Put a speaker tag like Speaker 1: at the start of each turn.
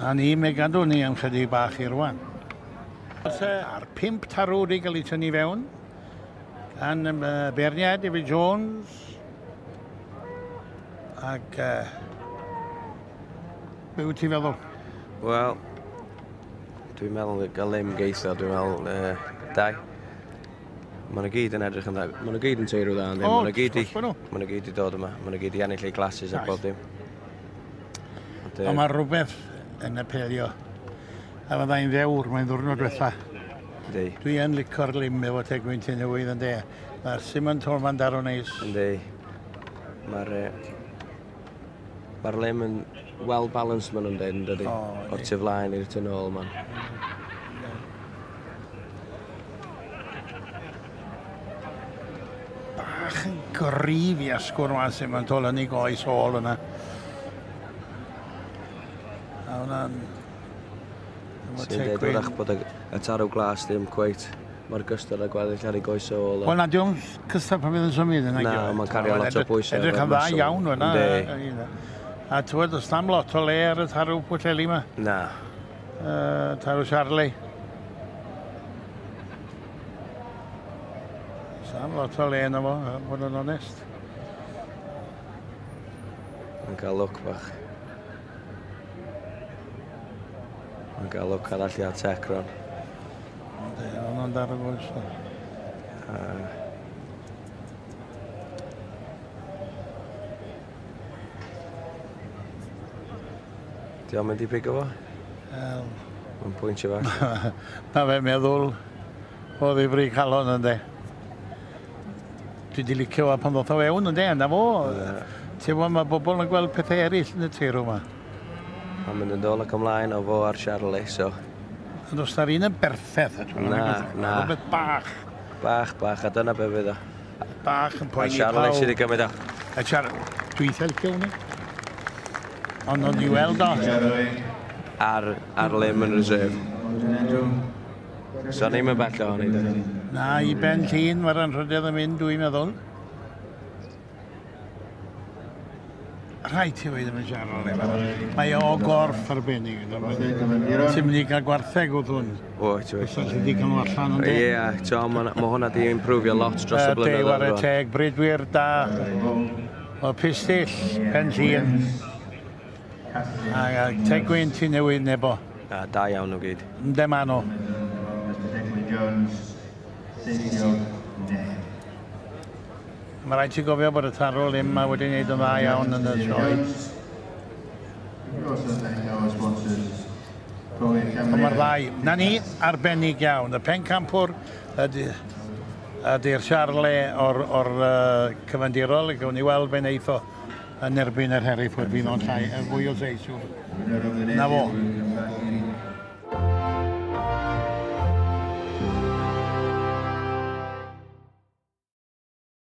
Speaker 1: Na ni, mae gadw ni am chydig bach i rwan. A'r 5 tarw wedi cael ei tynnu fewn gan y beirniad David Jones. Ac be wyt ti'n feddwl?
Speaker 2: Wel, dwi'n meddwl gael lim geitho, dwi'n meddwl 2. Maen nhw gyd yn edrych yn dda. Maen nhw gyd yn teirw dda, ynddi? Maen nhw gyd i, maen nhw gyd i dod yma. Maen nhw gyd i ennill eu classes a bob dim.
Speaker 1: Ond mae rhywbeth yn apelio. A fyddai'n ddewr, mae'n ddwrnod diwetha.
Speaker 2: Yndi.
Speaker 1: Dwi yn licio'r lim efo Tegwyn Tŷ Newydd, ynddi. Mae'r Simon Tolman darw neis.
Speaker 2: Yndi. Mae'r mae'r lim yn well balanced, maen nhw'n dweud, yn dydi? O'r tu flaen i'r tu nôl, man.
Speaker 1: Bach yn gryf i asgwrn wan Simon Tol yn ei goes ôl yna. A hwnna'n...
Speaker 2: Sy'n dweud wrach bod y tarw glas ddim cweit mor gystal â gweddill ar ei goes ôl.
Speaker 1: Wel na, diolch cystal pan fydd yn symud yna.
Speaker 2: Na, mae'n cario lot o bwysau.
Speaker 1: Edrych yn dda iawn yna. A ti'n gwybod, does na'm lot o le ar y tarw Pwllheli yma.
Speaker 2: Na.
Speaker 1: Tarw Charlie. Does na'm lot o le yna fo, bod yn onest.
Speaker 2: Mae'n cael look bach. Mae'n cael look arall i attack rhan.
Speaker 1: Ond ar y goes.
Speaker 2: Di o'n mynd i pigo fo? Mae'n pwyntio fach.
Speaker 1: Mae fe'n meddwl o ddifri calon ynddi. Dwi wedi licio fo pan ddoth o fewn ynddi, yna fo. Ti'n gwybod, mae bobl yn gweld pethau eraill yn y teirw yma.
Speaker 2: Mae'n mynd yn dôl ac ymlaen o fo ar Charlie, so...
Speaker 1: Ond os na'r un yn berffaith,
Speaker 2: Na, na.
Speaker 1: Rhywbeth bach.
Speaker 2: Bach, bach, a dyna be fydd o.
Speaker 1: Bach yn poeni
Speaker 2: pawb. A Charlie sydd wedi gymryd o.
Speaker 1: A Charlie, dwi eitha licio hwnna. Ond o'n i weld o.
Speaker 2: Ar lim yn reserve. So ni'n mynd bell ohoni.
Speaker 1: Na, i Ben Llŷn, mae'r anrhydedd yn mynd, dwi'n meddwl. Rhaid ti weid am y Charlie. Mae o gorff arbennig. Ti'n mynd i gael gwartheg wrth hwn.
Speaker 2: O, ti wedi.
Speaker 1: Os allu di cael nhw allan yn
Speaker 2: Ie, mae hwnna di improfio lot dros y blynyddoedd.
Speaker 1: Dewar y teg, bridwyr da. O Pistyll, Pen Llŷn. A Tegwyn Tŷ Newydd Nebo.
Speaker 2: A da iawn nhw gyd.
Speaker 1: Ynde ma nhw. Mae rhaid ti gofio bod y tarw lim yma wedi gwneud yn dda iawn yn y sioe. Ond mae'r ddau. Na ni, arbennig iawn. Y pencampwr ydy'r Charlie o'r cyfandirol. Gawn ni weld be wneith o yn erbyn yr Hereford. Fydd o'n llai, fwy o seis. Na fo.